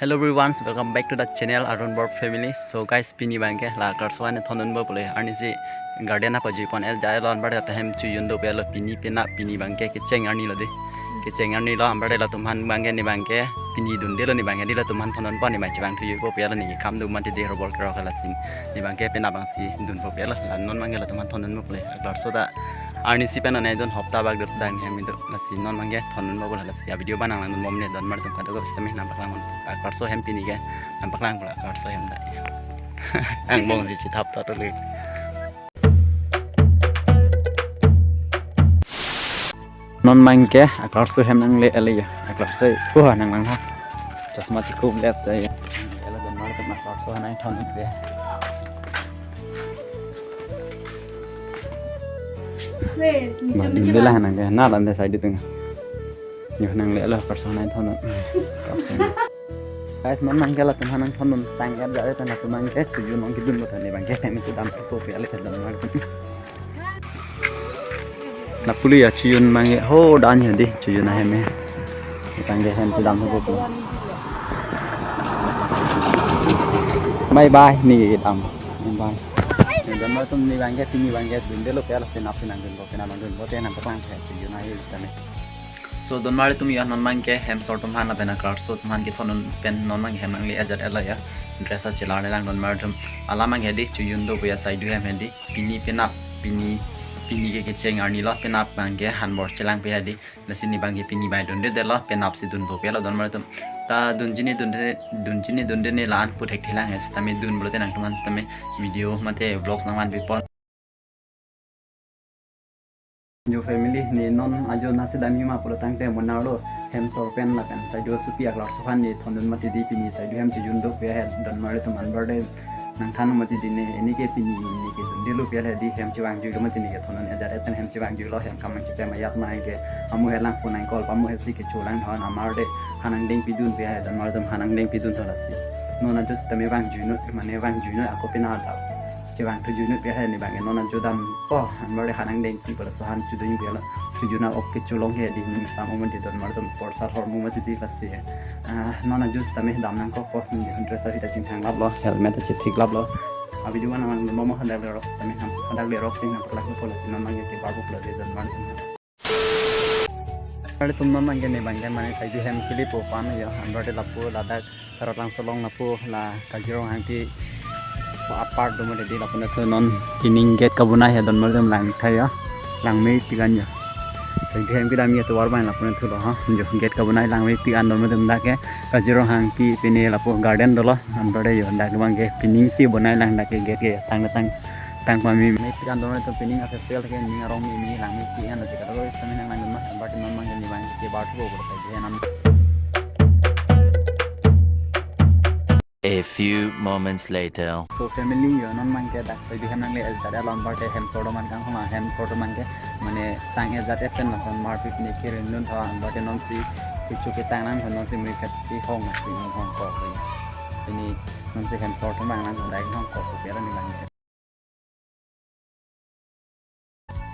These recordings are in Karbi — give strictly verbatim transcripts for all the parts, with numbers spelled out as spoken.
Hello everyone, welcome back to the channel Arun Borb Family. So guys, pini abangke la karso an thondunpo pule. Arnisi garden apot jui pon el jai lo, anbar ta hem chojun dopo lo, pini penap pini abangke kecheng arni lo dei. Kecheng arni lo, anbar ta latum aphan abangke ne abangke pini dunde lo, ne abangke dei latum aphan thondunpo, ne abang chevang thujuipo pu lo, ne kam do mati dei robor kerok la si. Ne abangke penap abangsi dunpo pu lo, la non abangke latum aphan thondunpo pule. Karso ta arnisi pen non edon hopta bak dur dang hem do, la si non abangke thondunpo pule la si. A video abang nanglang dunbom ne, donmarlitum kadokave sitame nangpaklang. Karso hem pini ke nangpaklang pule, karso hem dei. Angbong si chithap ta tuli. Non abangke akarso hem nangle ele ya. Akarso puha nanglang ha. Chasma chikup lep sa ya. Ele donmarlitum akarso nangthondunde. Weh, ba, dun de la nangke. Na lam de side tung. Yo nangle ele akarso nangthondun. Akarso. Guys, non abangke latum aphan nangthondun tang-et jare ta latum abangke chojun ong kidunpo ta ne abangke hem chedampo pu le ta donmarlitum. Lapu le ya chojun abangke ho dan ya dei chojun ahem he. Abangke hem chedampo pu. Bye bye ne kedam. Bye. Donmarlitum ne abangke pini abangke dunde lo pu la penap si nangdunpo, penap nangdunpo te nangpaklang he chojun ahem tame. So donmarlitum ya non abangke hem sor atum aphan lapen akarso atum aphan kethondun pen non abangke hem nangle ajat elo ya. Dress a chelar le lang donmarlitum. Alam abangke dei chojun dopo ya side hem he dei. Pini penap, pini, pini ke kecheng arni lo, penap abangke hanbor chelangpe he dei. La si ne abangke pini bai dunde dei lo, penap si dunpo pu lo donmarlitum. Ta dunji ne dunde, dunji ne dunde ne la-an pu thekthelang he, sitame dunpo lote nangtum aphan sitame video mate vlogs nangvanpipo. Yo family, ne non ajo nasi damji ma pulo tangte monarlo hem sor pen lapen side sopi akarso aphan ne thondun mati dei pini side hem chojun dopo he donmarlitum, anbar ta nangthan mati dei ne, ne ke pini ne ke dunde lo pu le dei hem chevang jui lo mati ne kethondun ajat pen hem chevang jui lo, hem kam nangchepi ma ajat ma ke amu he lang phone nangcall pamu he si kecholang thon, anbar ta ha nangdengpi dunpo he donmarlitum, ha nangdengpi dun tho la si. Non ajo sitame vang jui noi, mane vang jui noi ako pina adap. Chevang thujuinoi pu he ne abangke non ajo dampo, anbar ta ha nangdengpi pu laso han chojun pu lo. Chojun a-ok kecholong he dei, ning sam ong mati donmarlitum, porsat hormu mati dei la si. Ah, non ajo sitame dam nangkokpo, dress a-hi ta chingthang laplo, helmet ta chethik laplo. A video abang nanglang dunbom, hadak lerok sitame ham, hadak lerok si nangpaklangpo la si non abangke kebarpo pu lo dei donmarlitum. Donmarlitum, non abangke ne abangke mane side hem kilipo pan yo, anbar ta lapu ladak Karotlang Solong lapu la Kazirong Hangti apart do mati dei, lapu nangthu non pining gate kabonai he donmarlitum, langtha yo, langmepik an yo. Side hem kedam ya tovar abang lapu nangthu lo ha. Yo gate kabonai langmepik an donmarlitum, dak ke Kazirong Hangti pine lapu garden dolo, anbar ta yo dak abangke pining si bonai lang, dak ke gate ke tang tang tang pame. Mepik an donmarlitum, pining a-festival ke ning arong meme, langmepik an, la si kadokave sitame nanglang ma, anbar ta non abangke ne abangke kebar thupo pu side hem. A few moments later. So family yo, non abangke dak side hem nangle ajat elo, anbar ta hem sor atum aphan kanghon, hem sor atum aphan ke mane tang-et jat et pen lason marpik ne kereng dun tha, anbar ta non si kecho ketang nang, non si mui kat si hong si hong ko. Pini non si hem sor atum abang nang dai hong ko pu la ne abangke.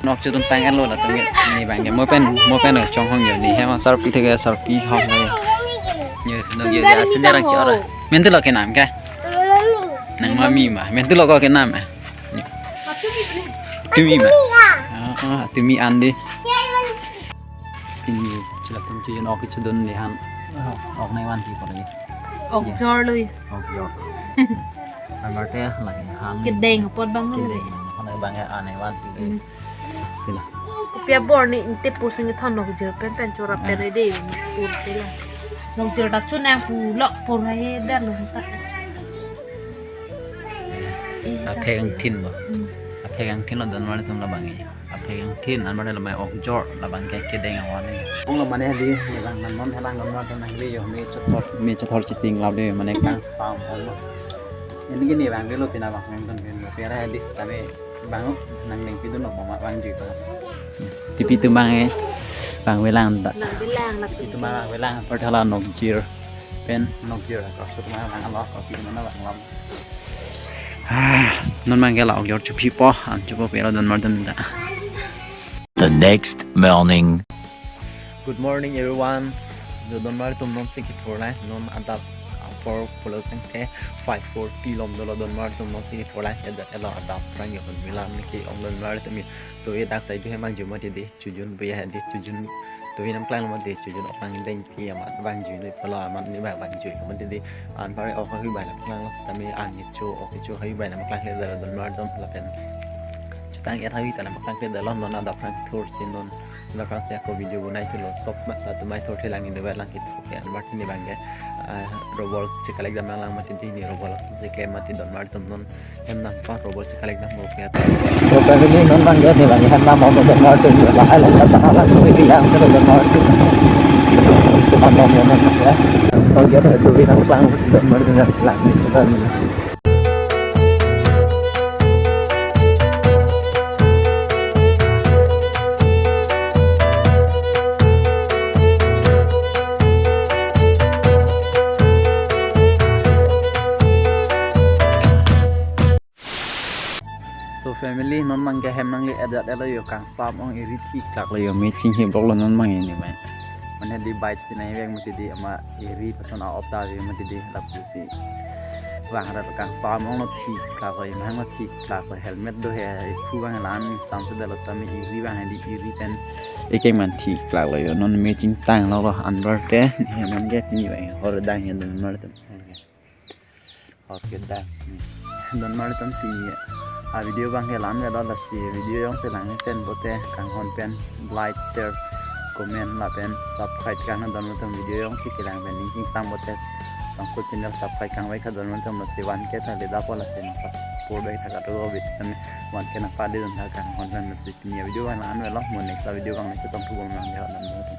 Nok chedun tang-et lo latum ke, ne abangke mo pen, mo pen chonghong yo, ne hem asarpi thek asarpi hong yo. Yo, no yo, ya sendiri orang chora. Mentu lo kenam ke? Nang mami ma, mentu lo ko kenam eh? Yo. Tumi ma. Ah, ah, tumi an dei. Pini chelatum chejun ok chedun ne han. Ok nangvanpi ko lagi. Ok jor lui. Ok jor. Anbar ta lagi han. Kedeng apot abang kedeng. Han abang ya anai vanpi. Hmm. Pila. Kopi abor ne inte pusing thon nok jir pen pen chora pen dei. Pur pila. Nok jir ta chun nang pu lok pur hai dar lo ta. Aphek angthin bo. Hmm. Aphek angthin lo donmarlitum la abang. Aphek angthin, anbar ta la abang ok jor, la abangke kedeng awan ne. Ong lo mane dei, ne abang non helang donmarlitum, nangli yo me chethor, me chethor cheting lap dei, mane kang sam ong lo. Ini gini abang dei lo pina abang nangdun pin lo, pera dei sitame abang nangdengpi dun lo ma abang jui pa. Tipi atum abang eh, abang velang ta. Nang velang la. Tipi atum abang velang, anbar ta la nok jir pen, nok jir akarso atum abang lo, kopi mana abang lam. Ah, non abangke la ok jor chophipo, an chopo pu lo donmarlitum ta. The next morning. Good morning everyone. Jo donmarlitum, non si kethur lai, non adap, ah, four pulo tangte five forty lom dolo donmar atum, non si pholang ke dat elo adap rang yo kon milan ke ong donmar atum. To e dak side he mang juma ti di chojun buya di chojun. To e nam klang lo di chojun ok lang deng pi amat bang jui ni pala amat ni bang bang jui amat di an pare ok hui bai la klang lo tame an ni cho ok cho hui bai nam klang le dolo donmar atum lapen. Chutang ya thawi ta nam klang le dolo non adap rang thur si non. Lakrang si ako video bonai thulo sop mat la tumai thor thelang ni bai lang kit ke anwar ni bang ke, ah, robol chekalek dam lang mati di ni robol chekalek mati donmar atum non hem nam pa robol chekalek dam ok ya. So family non bang ke ni bang hem nam mo donmar atum la hai la ta la so di yang so donmar atum. So nam mo non ya. So ya tu di nang lang donmar atum lang ni so family. So family, non bang ke hem nangli edat elo yo, kangsam ong eri thik lak lo yo, me chinghi bok lo non bang ini mai. Mane di bike si nai vek mati di ama eri pason a op ta vek mati di lapu si. Vang ra kangsam ong lo thik lak lo, imhang lo thik lak lo, helmet do he, iphu bang lan sam se dalo sami eri bang di eri pen. Eke man thik lak lo yo, non me chingtang lo lo anwar te, he man ke ni bang hor dang he donmar atum. Hor ke dang. Hmm. Donmar atum si a video bang ke lan velo lasi video jongsi lang sen pote kanghon pen like, share, comment lapen subscribe kan donmar atum, video jongsi kelang pen ning chingtang pote tongko channel subscribe kangvai ka donmar atum lasi one K ta le dapo lasi nang support bai thak ato bis kan one K nang padi don thak kanghon pen lasi ni video bang lan velo mo next video bang le chetong thu bom lang ya donmar atum.